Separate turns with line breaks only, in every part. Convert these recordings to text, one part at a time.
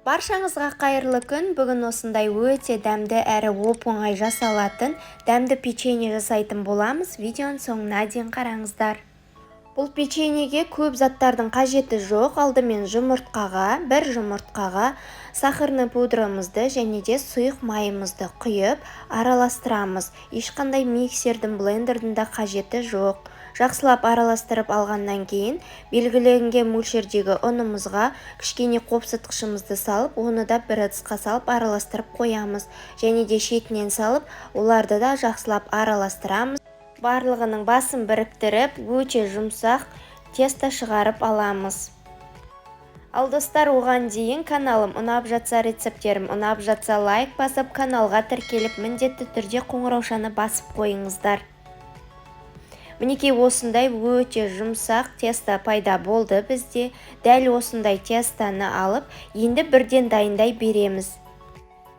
Баршаңызға қайырлы күн. Бүгін осындай өте дәмді әрі оп-оңай жасалатын дәмді печенье жасайтын боламыз. Видеоның соңына дейін қараңыздар. Бұл печеньеге көп заттардың қажеті жоқ. Алдымен жұмыртқаға, бір жұмыртқаға сахарный пудрамызды және де сұйық майымызды құйып араластырамыз. Ешқандай миксердің, блендердің де қажеті жоқ. Жақсылап араластырып алғаннан кейін белгіленген мөлшердегі ұнымызға кішкене қопсытқышымызды салып, оны да бір ыдысқа салып араластырып қоямыз. Және де шетінен салып, оларды да жақсылап араластырамыз. Барлығының басын біріктіріп, өте жұмсақ тесто шығарып аламыз. Ал достар, оған дейін каналым ұнап жатса, рецепттерім ұнап жатса, лайк басып, каналға тіркеліп, міндетті түрде қоңыраушаны басып қойыңыздар. Мінекей, осындай өте жұмсақ тесто пайда болды бізде. Дәл осындай тестоны алып, енді бірден дайындай береміз.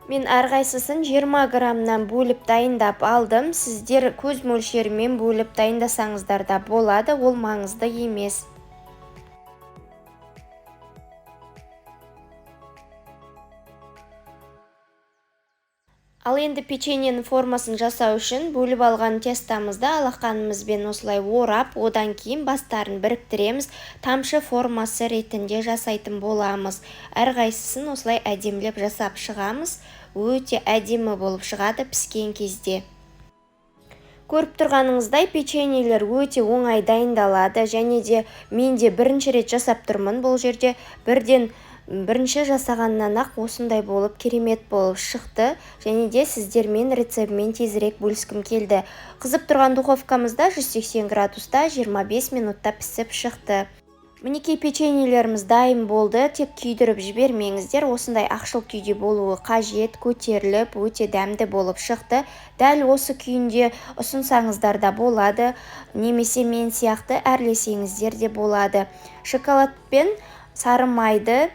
Мен әрқайсысын 20 граммнан бөліп дайындап алдым. Сіздер көз мөлшерімен бөліп дайындасаңыздар да болады, ол маңызды емес. Ал енді печеньенің формасын жасау үшін бөліп алған тестамызды алақанымызбен осылай орап, одан кейін бастарын біріктіреміз. Тамшы формасы ретінде жасайтын боламыз. Әрқайсысын осылай әдемілеп жасап шығамыз. Өте әдемі болып шығады піскен кезде. Көріп тұрғаныңыздай, печеньелер өте оңай дайындалады. Және де мен де бірінші рет жасап тұрмын бұл жерде. Бірден бірінші жасағаннан-ақ осындай болып керемет болып шықты. Және де сіздермен рецептімен тезірек бөліскім келді. Қызып тұрған духовкамызда 180 градуста 25 минутта пісіп шықты. Мінекей, печеньелеріміз дайын болды. Тек күйдіріп жібермеңіздер. Осындай ақшыл күйде болуы қажет, көтеріліп, өте дәмді болып шықты. Дәл осы күйінде ұсынсаңыздар да болады, немесе мен сияқты әрлесеңіздер де болады. Шоколад пен сары майды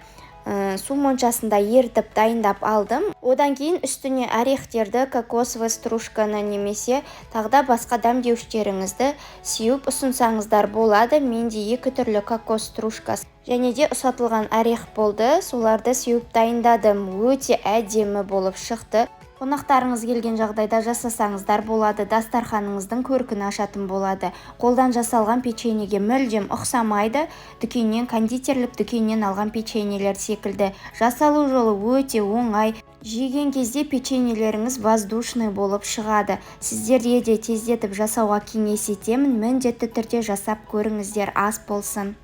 су моншасында ерітіп дайындап алдым. Одан кейін үстіне орехтерді, кокосовый стружканы немесе тағы да басқа дәмдеуіштеріңізді сеуіп ұсынсаңыздар болады. Менде екі түрлі кокос стружкасы және де ұсатылған орех болды. Соларды сеуіп дайындадым. Өте әдемі болып шықты. Қонақтарыңыз келген жағдайда жасасаңыздар болады, дастарханыңыздың көркін ашатын болады. Қолдан жасалған печеньеге мүлдем ұқсамайды. Дүкеннен, кондитерлік дүкеннен алған печеньелер секілді. Жасалу жолы өте оңай. Жеген кезде печеньелеріңіз воздушный болып шығады. Сіздерге де тездетіп жасауға кеңес етемін. Міндетті түрде жасап көріңіздер, ас болсын.